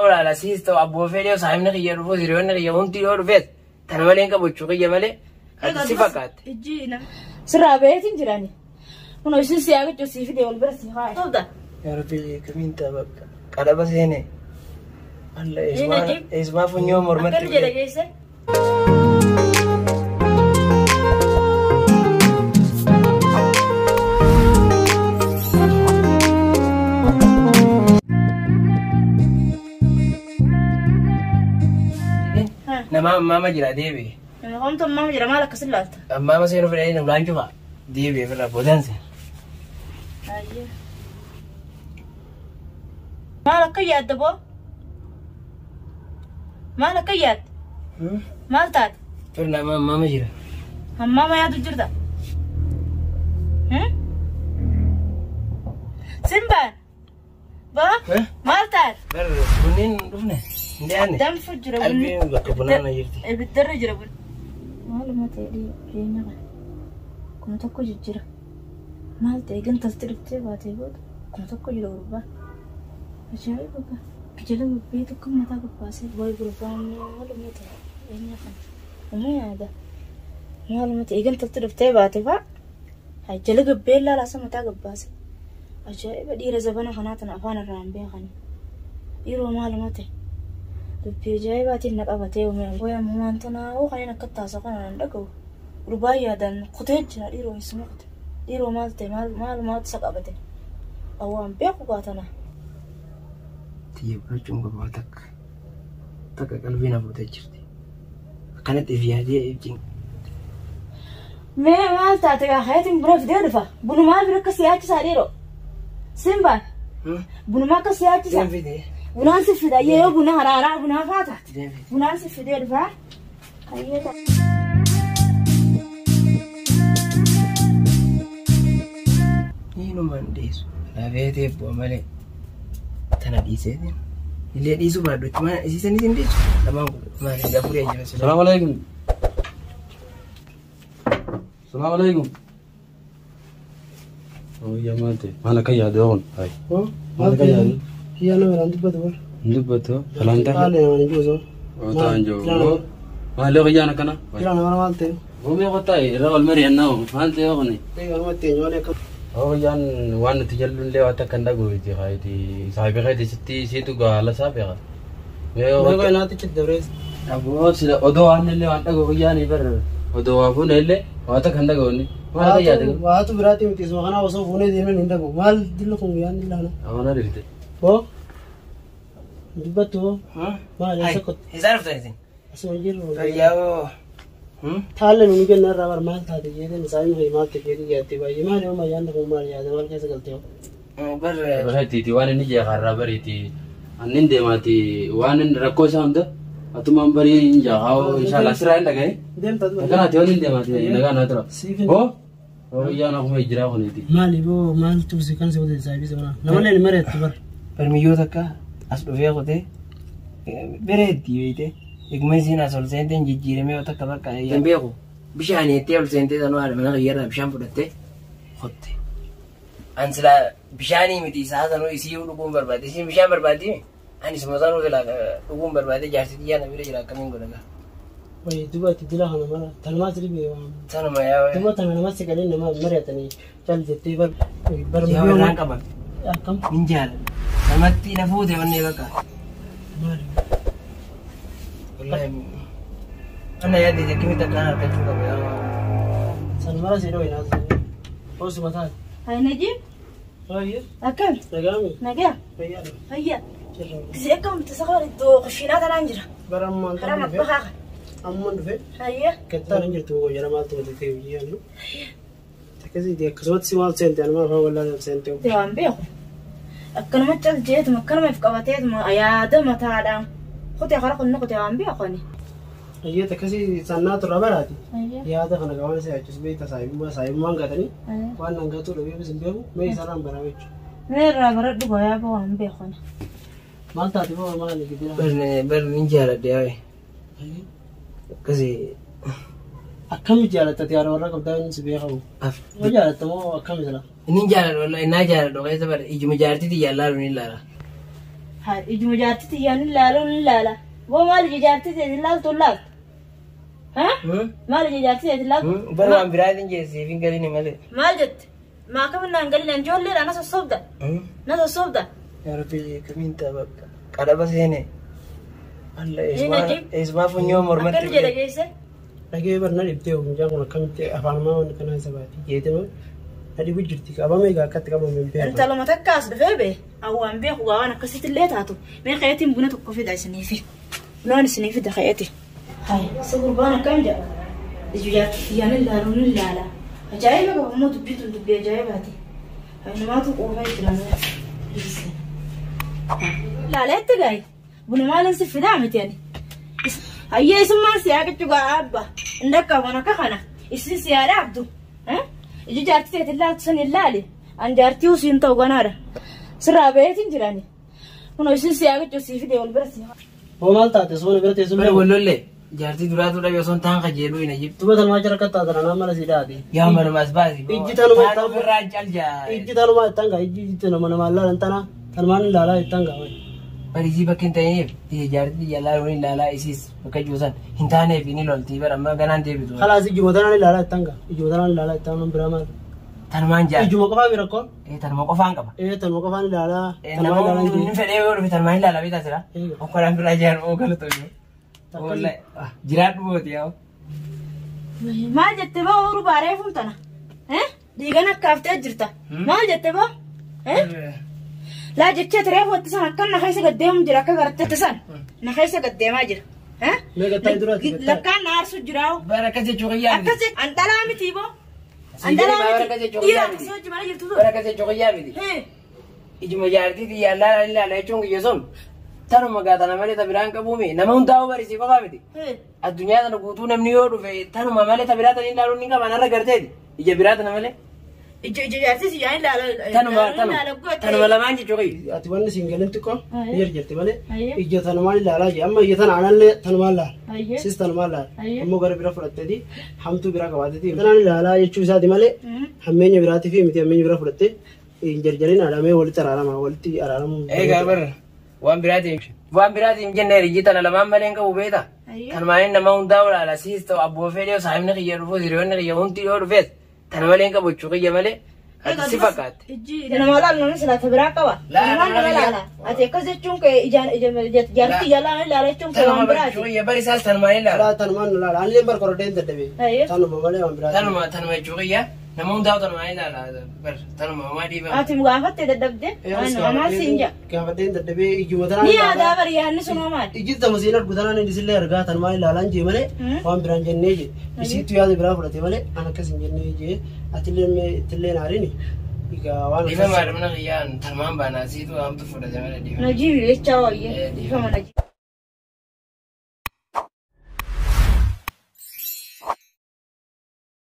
Olaala siis ta'u abboo fedhee saahibni kiyya dhufu hiriyoonni kiyya hundi yoo dhufees tana malee hin qabu jechuu kiyya malee ati si fakkaatte. Ijji nama. Sirraa baheetiin jirani. Kun isin si yaagachuu sii fide wal bira sii haaya. Sobda. Yaa Rabbi kamiin ta'a bakka qadhaba seene. Alla eesmaa funyoo mormatti. Akkana jedha geesse. Nama ammaama jira deebi'e. Nama kamtu ammaama jira maal akkas ilaalta? Ammaama seenuu fedhanii namlaan cufa deebi'e firra boodaan seena. Maal akka yaadda boo? Maal akka yaadda? Maal taate? Fir nama ammaama jira. Ammaama yaadu jirta? Simbaan! Boo? Maal taate? Bar bunniin dhufne hin dhiyaanne. Danfu jira bunni. Qalbiin bakka bunaa na jirti. Ibiddarra jira bunni. Maaluma ta'e dhiyeenya kana. 1000 jijjiira. Maal ta'e gantalti dhuftee baatee booda 1000 jira gurbaan. Ajaa'iba gaa. Jala bubbee tokko mataa gubbaasee wayi gurbaan maaluma ta'e dhiyeenya kana. Uma yaada. Maaluma ta'e gantalti dhuftee baate fa'a. Jala gabbee laalaasa mataa gubbaase. Ajaa'iba dhiira zabana kanaa tana afaan irraa hin beekani. Dhiiroo maaluma ta'e. Dubbii ajaa'ibaatiin na qabatee uume. Wayi ammumaan tanaa hoo kanneen akka taasisa kana nan dhaga'u. Gurbaan yaadaan kutee jira dhiiroo isuma kute. Dhiiroo maal ta'e maalumaatu isa qabate. Awwaan beeku baatana. Tiyya barachuun qaba takka. Takka qalbii na fuutee jirti. Akkanatti if yaadee if cinqe. Mee maal taate gaa hayatiin buna fidee dhufa. Bunumaa bira akka siyaachisaa dhiiroo. Simbaan. Bunumaa akka siyaachisaa. Deem fidee. Bunaan si fida yoo buna haraaraa bunaa faa taate. Deem fidee. Bunaan si fidee dhufa. Hayyee ta'a. Hiinumaan dhiisu. Lafeeteef bu'a malee. Tana dhiiseetiin. Illee dhiisuu baadhu itti mana isiisanis hin dhiisu. Lamaan kun maal hin gafurii ajjaba sila. Salaam alaikum. Salaam alaikum. Oyya maal ta'e? Maal akka yaade oon? Maal akka yaade? Kiyyaa nama irraan dubbatu bar. Hin dubbatu. Salaamtaa. Haala nama hin jiru osoo. Otaa hin jiru. Maal yoo kiyyaan akkana? Jira nama maal ta'e? Goomee qotaa irra wal mari'annaa maal ta'e oon? Egaa nama itti eenyu malee akka. Oyyaan waan nuti jallu illee waan takka hin dhagu hayti saahiba keeti sitti siitu gaala isaa beeka. Meeqa naatti chitti dabrees. Aboo sila odoo waan illee waan dhagu kiyyaan bar odoo waa fuune illee waan takka hin dhagu inni. Maal akka yaade? Waatu biraatti miti isuma kanaa osoo fuunee deemee hin dhagu. Maal dillu kun guyyaan dilla kana? Amana dhifte. Boo? Dubbattu boo? Maal eessa qotte? Isaan dhuftan isin. Asuma jiru. Fayyaa boo. Taalle nuni kenna irraa bar maal taate jeeteen isaanii fa'i maal ta'e jeetii yaaddee baay'ee maal yoo mayyaan dhagu maal yaade maal keessa galtee hoo? Bar Keetiiti waan inni jeeqarraa bariiti. Annin deemaati waan inni rakkoo isaa hunda atumaan barii hin jeeqaa inshallah sirraa hin dhagaye. Deemta duba. Kanaati waan inni deemaati nagaa naa tura. Siifin. Boo? Oyyaan akkuma jiraa kuniiti. Maali boo maal tuusi kan si wajjin saayibii sabana. Namallee ni mareettu bar. Barmiyyoo takka as dhufee kutee bareeddii beeyte. Eeguma isiin as ol seenteen jijjiiramee yoo takka bakka hin beeku. Bishaan jettee ol seentee sanuu haadha mana kiyyarraa bishaan fudhattee kotte. An silaa bishaanii miti isaa sanuu isii dhuguun barbaade. Isiin bishaan barbaaddi ani isuma sanuu silaa dhuguun barbaade jaarsi xiyyaa na bira jira akkamiin godha gaa. Wayi duba itti dila kana mara tanumaa sirri bee waan. Sanuma yaa Duba tana nama si galee nama mari'atanii cal jettee bar bar yaa irraan qaban. Akkam Min jaaladha. Namatti na fuute onnee bakka. maali? Wallahi ana yaadde akkamitti akkaan argachuu qaba yaa. San mara si dhooyi naatu. Osuma taate. Hayi Najiib. Baay'ee Akkam? nagaami. Nagaa. Fayyaadha. Fayyaa. Jirra. Gisee akkam tasakaa iddoo kushiinaa tanaan jira. Bara ammaan Karaa tana dhufe. matbakaa kana. Ammaan dhufe. Hayyee. Kattaan hin jirtu jara maaltu hojjetee hojii yaadnu. Akkasitti akkasumatti si maal seente anuma afaan wallaalaan seente. Itti waan beeku. Akkanuma cal jeetuma akkanuma if qabateetuma yaada mataadhaan. Kutee karaa kunni kutee waan beeku ani. Ayyeet akkasii sannaa turra baraati. Hayyee. Yaada kana qaban isa yaachisu beekta saayibummaa saayibummaan gatanii Hayyee. waan hangatuu dhabee hin beeku mee isarraan baraa jechuudha. Mee irraa baradhu goyaa boo waan beeku ani. Maal taate boo maali gidira? Bar min jaaladha yaa. Akkasii Akkami jaalattati haadha warra qabdaa inni si beekamu? af. Yoo jaalatta moo akkami sila? Inni jaaladha wallahi innaa jaaladha keessa bar ijuma jaartiiti jaallaalu ni ilaala. Ijuma jaartii tiyyaan hin laalu hin laala. Boo maal ija jaartii ta'e laaltu laaltu? Maal ija jaartii ta'e laaltu? Bara waan biraatiin jeessiif hin galini malee. Maal jette? Maa kaminaan galin ijoolleedha na sossobda. Na sossobda. Yaa Rabbi kamiin ta'a bakka. Qadaba seene. Alla eesmaa funyoo mormatti. Akkana jedha geesse. Dhagee bar na dhibdee mucaan kun akkamitti afaanumaa wanti kanaa isa baati jeetema na dhibu jirti qabame egaa akkatti qabame hin beeku. Intaluma takka as dhufee bee awwaan beeku waan akkasitti illee taatu mee qayeetiin buna tokko fida isiniifi. Bunaan isinii fida qayeeti. Hai si gurbaan akkam jedha. Iju jaartii tiyyaan hin laalu hin laala. Ajaa'iba qaba immoo dubbii tun dubbii ajaa'ibaati. Namaatu quufee jira. Laaleetti gaayi. Buna maalin si fidaa miti ani. Hayyee isummaan si haaqichu gaa abba. Indakka waan akka kana. Isin si haadha abdu. Iji jaartii ta'e laaltu san hin laali. An jaartii usii hin ta'u ganaadha. Sirraa baheetiin jirani. Kunoo isin si haaqichu sii fidee wal bira si. Hoo maal taate soona bira teessuma. Bara wallollee jaartii duraatu dhabe osoo hin taan qajeeluu hin ajibtu. Duba tanumaa jira akka taatan anaa mala si dhaate. Yaa manumaas baasi. Ijji tanuma Taan ofirraa cal jaa. Ijji tanumaa ittaan gaa ijji ijji tanuma namaan laalan tana tanumaan hin laalaa ittaan gaa wayi. Barisii bakka hin ta'iniif jaartii jalaa hin laalaa isiis bakka juusan hin taaneef ni loltii bara amma ganaan deebitu. Khalaas ijjuma tanaan hin laalaa ittaan gaa ijjuma tanaan hin laalaa ittaan nun biraa maal. Tanumaan jaa. Ijjuma qofaa bira koon. Tanuma qofaan qaba. Tanuma qofaan hin laalaa. Tanumaan ilaalaa hin fedhee yoo dhufe tanumaan hin laalaa beektaa jira. Okkolaan biraa jaan oo galatu. Jiraadhu booti yaa. Maal jettee boo uruu baaree fuultana? Dhiigan akka haftee jirta. Maal jettee boo? Laa jechee tiree fotti san akkan na keessa gaddeemu jira akka gartee san na keessa gaddeemaa jira. Lakkaan na aarsu jira. Bara akkas jechuu qiyyaa miti. Akkas an dhalaa miti boo. An dhalaa miti. Dhiira akkasii hojii mana jirtu. Bara akkas jechuu qiyyaa miti. Ijuma jaartii xiyyaa laala ilaala jechuun kiyya sun tanuma gaatana malee ta biraan qabuumi nama hundaa'uu barisii qofaa miti. Addunyaa tana guutuu namni yoo dhufe tanuma malee ta biraa tana ilaaluun ni qaba narra garteeti. Ija biraa tana malee. Ija jaartii siyyaan ilaala. Tanuma lamaan jechuu qiyya. Ati wanni siin galin xiqqoo ni jarjarte malee ija tanumaan ilaalaa jee amma ija tana anallee tanumaan laala. Sis tanumaan laala. Ammoo gara bira fudhatteeti hamtuu biraa qabaateeti. Tanaan ilaalaa jechuu isaati malee hammeenya biraatii fi miti hammeenya biraa fudhattee hin jarjarin aadamee walitti araarama walitti araaramu. Egaa bara waan biraatiin jennee ijji tana lamaan malee hin qabu beektaa. Tanumaan nama hundaa olaala siis ta'u abboo fedhee saayimni kiyya dhufu hiriyoonni kiyya hundi yoo dhufees tana malee hin qabu jechuu kiyya malee. Ati si fakkaate. Nama laalu namni silaa biraa qaba. Namaan nama laala. Ati akkas jechuun kee ijaan jaartii jalaan ilaala jechuun kee waan biraati. Bari isaas tanumaan ilaala. Tanumaan ilaala. Anillee bar korodheen dadhabee. Tanuma malee waan biraati. Tanuma jechuu kiyya nama hundaa'u tanumaan ilaala. Tanuma homaa dhiibama. Ati gaafattee dadhabdee. Maal siin jaa. Gaafadheen dadhabee ijjuma tanaan. Ni aadaa bari yaadni sun homaa. Ijji tama siin argu tanaan inni argaa tanumaan ilaalaan jee malee waan biraan jennee jee. Isiittu yaada biraa fudhate malee an akkas hin jennee jee. Atillee ittillee naarini. Dhiifama mana kiyyaan tanumaan baanaa siitu hamtu fudhate malee dhiifama. Najiib jechaa wayyee dhiifama najiib.